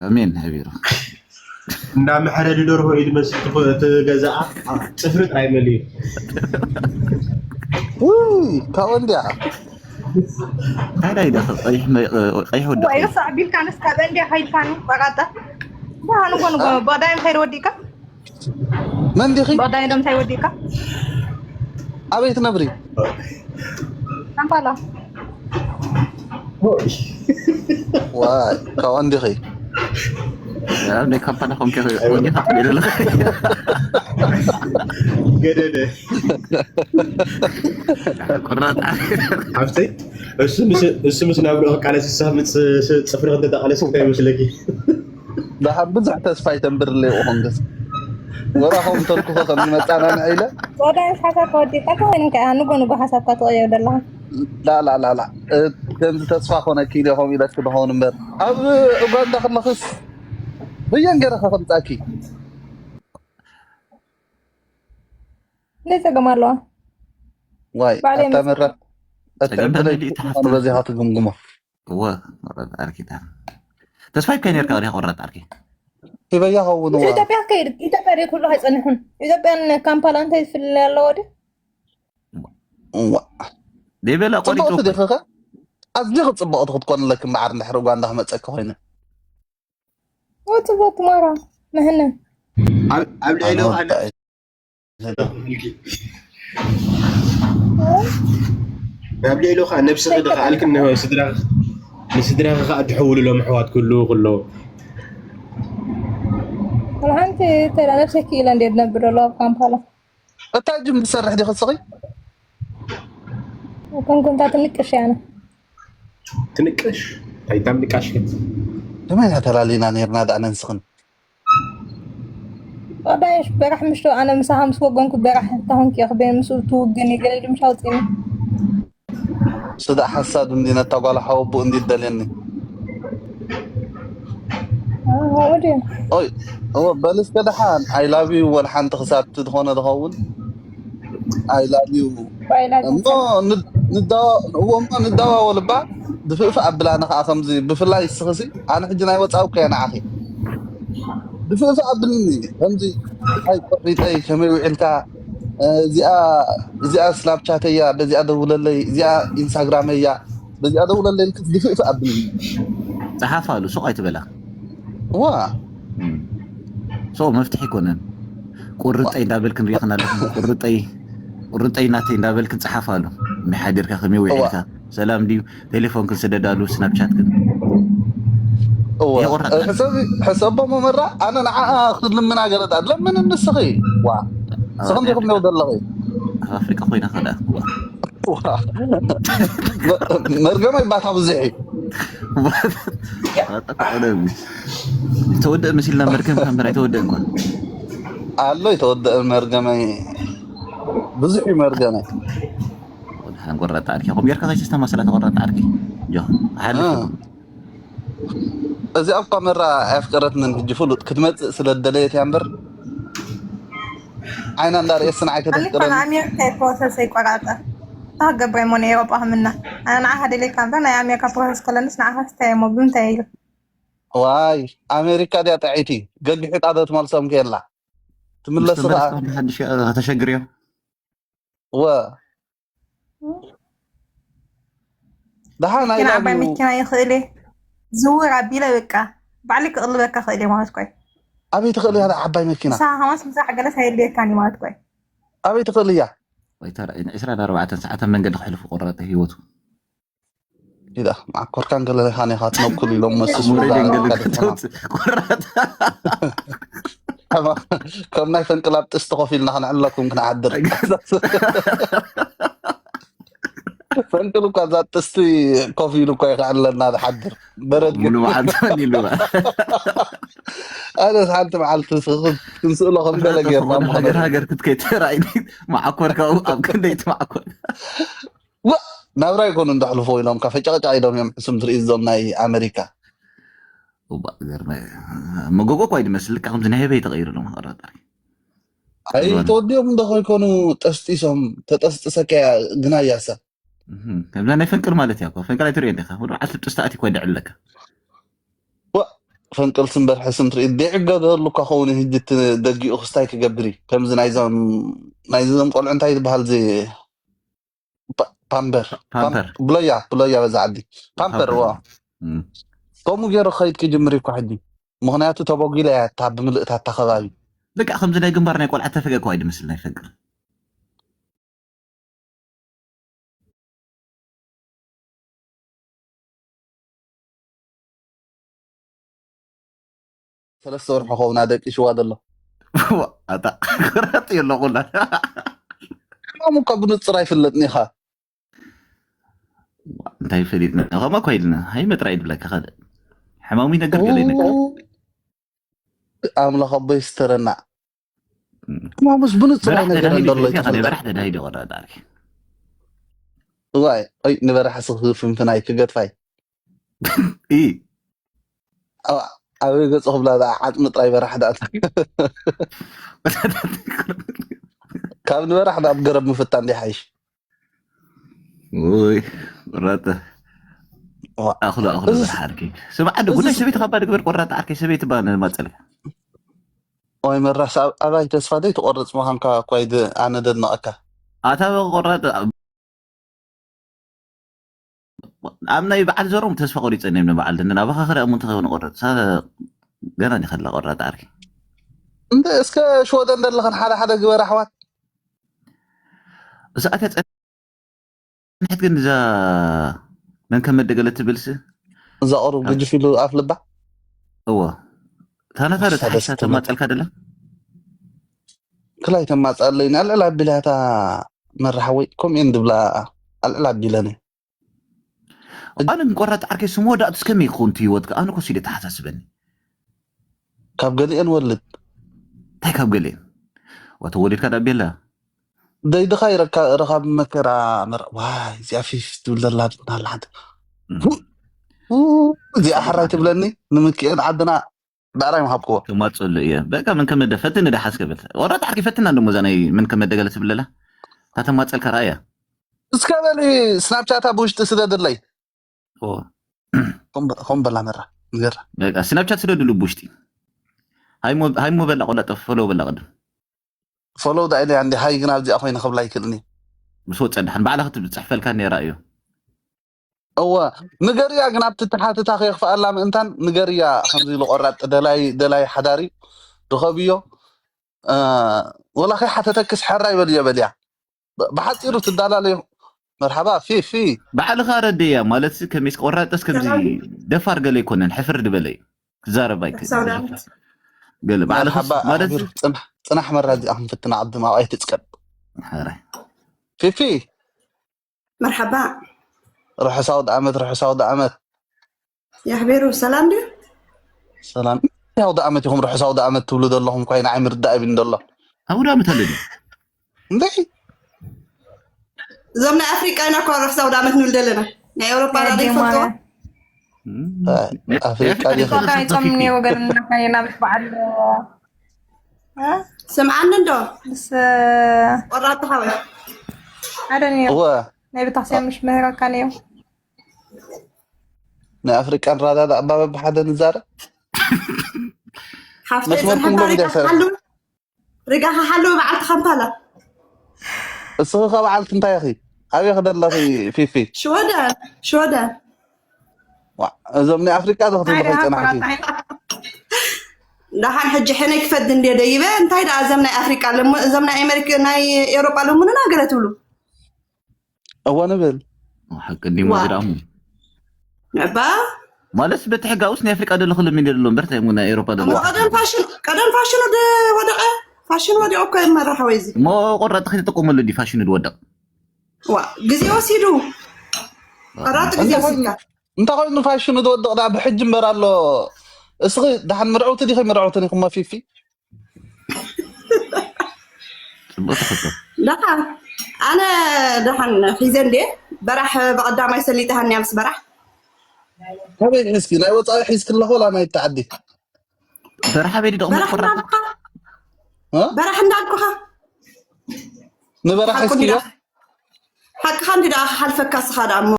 ኣሜን። ሃቢሩ እንዳ መሐረዲ ደርሆ እዩ ዝመስል። ትገዛኣ ጽፍሪ ጥራይ መሊ ውይ ካብኡ እንዲያ ታዲያ ኢደ ቀይሕ ወዲ ወይ ሳዕ ቢልካንስ ካብ እንዲያ ከይድካኒ ቆራጣ። ደሃኑ ኮኑ ባዳይም ከይድ ወዲካ መን ዲኺ? ባዳይ ዶ እንታይ ወዲካ? ኣበይ ትነብሪ? ካምፓላ ዋይ ካብኡ እንዲኺ? ናይ ካምፓላ ኮንከ ወዲካ ትብል ዘለኻ ገደደ ቆራጣ ኣብቲ እሱ ምስ ናብ ልኦ ቃለስ ዝሳምፅ ፅፍሪ ክተተቃለስ እንታይ ይመስለኪ? ደሓር ብዙሕ ተስፋ ይተንብርለይ ይኾንክስ ወራኹም ተልኩኸ ከም ዝመፃናንዐ ኢለ ወዳይ ሓሳብ ከወዲካ ተወይንካ ንጎ ንጎ ሓሳብካ ትቕየር ዘለኻ ላላላላ ከምዚ ተስፋ ኮነ ኪል ኢኹም ኢለክ ትኸውን እምበር ኣብ ኡጋንዳ ከለኽስ በየን ገይረ ከኸምፃኪ እንታይ ፀገም ኣለዋ ዋይ ባዕለይ ኣታ መራ ጸገም በሊዕ ተሓፍተ። በዚኻ ትግምግሞ እወ ቆረጥ ዓርኪ ታ ተስፋ ይካ ነርካ ወዲኻ ቆረጥ ዓርኪ ሂበያ ኸውን ምስ ኢትዮጵያ ከይድ ኢትዮጵያ ደ ኩሉ ኣይፀንሕን ኢትዮጵያን ካምፓላ እንታይ ዝፍልል ኣለዎ ዲ እዋ ደይበላ ቆሪጡ ፅቡቕቲ ዲኺ ከ ኣዝዲኺ ፅቡቕቲ ክትኮንለኪ እምበዓር እንድሕር ኡጋንዳ ክመፀኪ ኮይነ ወፅቦ ትማራ መህነ ኣብ ልዕሊ ኣነ ወጣ ኣብ ልዕሊ ከዓ ነብስኺ ዶ ከኣልክ ስድራኺ ንስድራኺ ከዓ ድሕውሉ ሎም ኣሕዋት ክህልዉ ከለዉ ሓንቲ ተላ ነብሰይ ክኢለ እንደ ነብር ኣሎ ኣብ ካምፓላ እታ ጅም ትሰርሕ ዲኺ እስኺ ኮንኩንታ ትንቅሽ ያነ ትንቅሽ ኣይታም ንቃሽ ከመይ ኢና ተላሊና ነርና ደኣ ነንስኽን ወዳይሽ በራሕ ምሽቶ ኣነ ምሳኻ ምስ ወገንኩ በራሕ ታሁንኪ ክበን ምስ ትውግን ይገለ ድምሽ ኣውፅኒ ስዳእ ሓሳድ እንዲ ነታ ጓል ሓወቡኡ እንዲ ደልየኒ ወዲ ኦይ እወ በልስ ከደሓን ኣይላብዩ ወላ ሓንቲ ክሳብ ዝኾነ ዝኸውን ኣይላብዩ እሞ ንድ- ንዳዋ- እዎ እሞ ንዳዋወል እባ ድፍእፍእ ኣብላኒ ከዓ ከምዚ ብፍላይ ስኽሲ ኣነ ሕጂ ናይ ወፃኢ እኮ እየ ንዓኺ ድፍእፍእ ኣብልኒ ከምዚ እንታይ ቆሪጠይ ከመይ ውዒልካ እዚኣ እዚኣ ስናፕቻተይ እያ በዚኣ ደውለለይ እዚኣ ኢንስታግራመይ እያ በዚኣ ደውለለይ ኢልክስ ድፍእፍእ ኣብልኒ ጸሓፋሉ ሱቕ ኣይትበላ ዋ ሶ መፍትሒ ኣይኮነን። ቁርጠይ እንዳበልክ ንሪኢኽን ኣለኹም። ቁርጠይ ቁርጠይ ናተይ እንዳበልክ ጸሓፋሉ። መሓዲርካ ከመይ ውዒልካ ሰላም ድዩ? ቴሌፎን ክንስደዳሉ ስናፕቻት ግን እወ ይቑረጥ። ሕሰቢ ሕሰቦ መመራ ኣነ ንዓ ክትልምና ገለ ዳ ለምን ንስኺ ዋ ንስኽም ዲኹም ነው ዘለኺ ኣብ ኣፍሪቃ ኮይና ከዳ መርገመይ ባታ ብዙሕ እዩ ተወደእ መሲልና መርገም ካምበር ኣይተወደእ እንኳን ኣሎ የተወደአ መርገመይ ብዙሕ እዩ መርገመይ ወድሓን ቆረጣ ዓርኪ ኹም ጌርካ ከይተስተማሰላ ተቆረጣ ዓርኪ ጆ ሓልፍ እ። እዚኣ እኳ መራ ኣየፍቀረትንን ሕጂ ፍሉጥ ክትመፅእ ስለ ዝደለየት እያ እምበር ዓይና እንዳርእየስን ኣሊኮ ኣይከተፍቅረን ንኣሜሪካ ይፕሮሰስ ኣይቆራጠ ታገብረ ሞ ንኤሮጳ ከምና ኣነ ንዓኻ ደሌካ እምበር ናይ ኣሜሪካ ፕሮሰስ ከለንስ ንዓኻ ስታይ ሞ ብምንታይ ኢሉ ዋይ ኣሜሪካ ድያ ጥዕይቲ ገጊሒጣ ዶ ትመልሶም ከየላ ትምለስ ኸዓ ሓድሽ ከተሸግርዮ ወ ደሓን መኪና ዓባይ ኣይላብዩ መኪና ይኽእል እየ ዝውር ኣቢለ በቃ ባዕሊ ክቕልበካ ክእል እየ ማለት ኮይ ኣበይ ትኽእል እያ ዓባይ መኪና ንስኻ ከማስ ምሳሕ ገለስ ኣየድልየካን እዩ ማለት ኮይ ኣበይ ትኽእል እያ ወይታ ዕስራን ኣርባዕተን ሰዓታት መንገዲ ክሕልፉ ቆረጠ ህይወቱ ኢዳ ማዕኮርካን ገለኻን ኢኻ ትነኩል ኢሎም መስስ ሙሬ ደንገል ከተውፅእ ቆረጠ ከም ናይ ፈንቅል ኣብ ጥስቲ ኮፍ ኢልና ክንዕለኩም ክንሓድር ፈንቅል እኳ እዛ ጥስቲ ኮፍ ኢሉ እኳ ይኽዕለና ዝሓድር በረድ ግን ሙሉ መዓልቲ ፈኒሉ ኣነስ ሓንቲ መዓልቲ ክንስእሎ ከም ገለ ጌርና ሃገር ሃገር ክትከይድ ተራእይኒ መዓኮር ካብኡ ኣብ ክንደይ ትመዓኮር ዋ ናብራ ይኮኑ እንዳሕልፎ ኢሎም ካፈ ጨቅጫቅ ኢሎም እዮም ሕሱም ትርኢ እዞም ናይ ኣሜሪካ እባ ገርመ መጎጎ እኳ ይመስል ልካ ከምዚ ናይ ህበይ ተቀይሩ ሎም ኣቆራጣሪ ኣይ ተወዲኦም እንዶ ከይኮኑ ጠስጢሶም ተጠስጥሰካ ግና እያሰ እህ፣ ከምዛ ናይ ፈንቅል ማለት እያ እኮ ፈንቅል ኣይትሪኦ እንዲኻ ወደ ዓስብ ጥስቲ ኣቲ እኳ ይድዕለካ ዋ ፈንቅልስን በርሐስን ትርኢ ዲዕገ ደሉ እኳ ኸውን ህጂ እቲ ደጊኡ ክስታይ ክገብር እዩ። ከምዚ ናይዞም ናይዞም ቆልዑ እንታይ ዝበሃል እዚ ፓ- ፓምበር ፓምፐር። ፓም- ብሎያ ብሎያ በዛ ዓዲ ፓምፐር ዋ እም። ከምኡ ገይሩ ክኸይድ ክጅምር እዩ እኳ ሕጂ። ምኽንያቱ ተበጒላ እያ እታ ብምልእታ እታ ከባቢ። በቃ ከምዚ ናይ ግንባር ናይ ቆልዓ ተፈገ እኮ ኣይድመስል ናይ ፈንቅል። ሰለስተ ወርሒ ኸውን ኣደቂሽዋ ዘሎ። ኣታ ክረጥ የሎ ኩላ። ሕማሙ እኳ ብንጹር ኣይፍለጥን ኢኻ። እንታይ ፈሊጥና ከምኣ እኳ ኢልና ሃይመ ጥራይ ድብለካ ካልእ ሕማሙ ይነግር ገለ ይነግር። ኣምላኽ ኣቦይ ስተረና። ሕማሙስ ብንጹር በራሕ ኣይነገረን ተዳሂዱ ዘሎ። ይፈልጥ ኢኻ፣ በራሕ ተዳሂዱ ቆራጣ ኣርኪ። እዋይ ኦይ ንበራሕ ስኽፍንፍናይ ክገድፋይ። ኢ ኣበይ ገጹ ክብላ ደኣ ዓጽሚ ጥራይ በራሕ ደኣ። ካብ ንበራሕ ደኣ ብገረብ ምፍታ እንዲ ሓይሽ። ውይ ቆራጠ። ኣኽሎ ኣኽሎ በራሕ ዓርከይ። ስምዓ ዶ ጉዳይ ሰበይቲ ካባ ድግበር ቆራጠ ዓርከይ ሰበይቲ ባ ንማጸልካ። ኦይ መራስ ኣባይ ተስፋ ደይ ትቆርጽ ምዃንካ እኳ ይድ ኣነ ደድንቐካ። ኣታ ቆራጠ ኣብ ናይ በዓል ዘሮም ተስፋ ቆሪጸ ነም ንበዓል ድንን ኣባኻ ክዳ እሙን ተኸውን ቆረጥ ሳ ገና ዲኸላ ቆራጥ ዓርኪ። እንደ እስከ ሽወደን ዘለኽን ሓደ ሓደ ግበር ኣሕዋት። እዛ ኣተ ጸንሐት ግን እዛ መን ከም መደገለ ትብልሲ እዛ ቁሩብ ኣብ- ግጅፍ ኢሉ ኣፍ ልባ። እዎ። ታነታ ዶ ሓሳብ ተሓሳ ተስፋ ተማጸልካ ደላ? ክላይ ተማጻለይ ንኣልዕል ኣቢላታ መራሓወይ ከምኡ እየን ድብላ ኣልዕል ኣቢለኒ። ኣነ ግን ቆራጥ ዓርከይ ስም ወዳእቱ እስከመይ ይኸውን እቲ ህይወትካ? ኣነ ኮስ ኢለ ተሓሳስበኒ። ካብ ገሊኤን ወልድ እንታይ ካብ ገሊኤን? ዋ ተወሊድካ ዳ ቤላ? ደይድኻ ይረካ ረኻብ መከራ መር ዋይ እዚኣ ፊፍ ትብል ዘላ ትብና ኣላ ሓንቲ። እም። ው- ው- እዚኣ ሕራይ ትብለኒ ንምክኤን ዓድና ብዕራይ ምሃብክዎ። ተማጸሉ እየ። በቃ ምን ከመደ ፈትን ደሓስ ከብል። ቆራጥ ዓርከይ ፈትና ደሞ እዛ ናይ ምን ከመደ ገለ ትብለላ? እታ ተማጸልካ ረኣያ። እስከ በሊ ስናፕቻታ ብውሽጢ ስደድለይ። ኦ። ኮም በ- ኮም በላ መራ ንገራ። በቃ ስናፕቻት ስደድሉ ብውሽጢ። ሃይሞ ሃይሞ በላ ቆላጠፍ ፎሎ በላ ቅድም። ፎሎ ዳ ኢለ እንዲ ሃይ ግን ኣብዚኣ ኮይነ ክብላ ይክእልኒ። ምስ ወጸ ደሓን ባዕላ ክትጽሕፈልካ ነይራ እዩ። እወ ንገርያ ግን ኣብቲ ተሓትታ ከየኽፍኣላ ምእንታን ንገርያ ከምዚ ኢሉ ቆራጥ ደላይ ደላይ ሓዳሪ ርኸብዮ። እ፣ ወላ ከይሓተተክስ ሕራይ በልዮ በልያ። ብ- ብሓፂሩ ትዳላለዩ። መርሓባ ፊፊ። ባዕልኻ ረድያ ማለት ከመይስ ቆራጠስ ከምዚ ሰላም። ደፋር ገለ ኣይኮነን ሕፍር ድበለ እዩ። ክዛረብ ኣይክእል። ሰላም። ገለ ባዕልኻ መርሓባ ማለት ኣሕቢር ጽናሕ ጽናሕ መራ እዚኣ ክንፍትና ዓዲ ማቕ ኣይትጽቀብ። ሕራይ። ፊፊ መርሓባ። ርሑስ ኣውደ ዓመት ርሑስ ኣውደ ዓመት። የሕቤሩ ሰላም ድዩ? ሰላም። ኣውደ ዓመት ኢኹም ርሑስ ኣውደ ዓመት ትብሉ ዘለኹም እኳ ንዓይ ምርዳእ ይብኒ ዘሎ። ኣውደ ዓመት ኣሎ ድዩ? እንዴ እዞም ናይ ኣፍሪቃ ኢና እኳ ርሑስ ኣውደ ዓመት ንብል ዘለና። ናይ ኤውሮፓ ዳደ ይፈልጥዎ። ኣፍሪቃ ዲኻ? ጾም እኒኦ ገርና ኮይና ምስ በዓል ስምዓኒ እንዶ ምስ ቆራጥ ሓወይ ሓደ እኒኦ እወ ናይ ቤተክርስትያን ምሽ ምህረካ ነዮ። ናይ ኣፍሪቃን ራዳ ኣባበ ብሓደ ንዛረብ። ሓፍተይ መስመርኩም ጽንሐታ ዶ ሪጋ ጉዳይ ሰረ? ሓሉ ሪጋ ሓሉ በዓልቲ ካምፓላ። እስኺ ከ በዓልቲ እንታይ ኢኺ? ኣበይ ክደለኺ ፊፊ? ሽወደን ሽወደን። ዋ፣ እዞም ናይ ኣፍሪቃ ዶ ክትብሉ ናይ ከይጸናሕኪ? ኣፍሪቃ። ደሓን ሕጂ ሕነይ ክፈድ እንደ ደይበ እንታይ ደኣ እዞም ናይ ኣፍሪቃ ለሙ እዞም ናይ ኣሜሪካ ናይ ኤውሮጳ ለሙንና ገለ ትብሉ። እወ ንብል። ሓቂ እንዲሞ ዋ። ዝደኣሙ። ንዕባ? ማለት በቲ ሕጋውስ ናይ ኣፍሪቃ ደሎ ክልም ይደሎ እምበር እንታይ እሞ ናይ ኤውሮጳ ደሎ? እሞ ቀደም ፋሽን ቀደም ፋሽኑ ደ ወደቀ ፋሽን ወዲቁ እኮ ይመራ ሓወይዚ። እሞ ቆራጥ ከይትጥቀመሉ ድዩ ፋሽኑ ዝወደቅ? ዋ ግዜ ወሲዱ። ቆራጥ ግዜ እንታይ ወሲድካ። እንታይ ኮይኑ ፋሽኑ ዝወደቅ ዳ ብሕጂ እምበር ኣሎ። እስኺ ደሓን ምርዕውቲ ዲኺ ምርዕውቲ ዲኹም ፊፊ? ጽቡቅ ተፈቶ። ደሓ ኣነ ደሓን ሒዘ እንዴ በራሕ በቀዳማይ ሰሊጥሃንያ ምስ በራሕ ከመይ ሒዝኪ ናይ ወፃኢ ሒዝኪ ኣለኹ ወላ ናይ ተዓዲ? በራሕ ቤዲ ደቕሞ በራሕ ቆራጥ። እንዳልኩኻ እ? በራሕ እንዳልኩኻ ንበራሕ ሓቁ ሒዝኪዮ? እንዲዳ ሓቅኻ እንዲ ደኣ ክሓልፈካ ስኻ ደኣ እሞ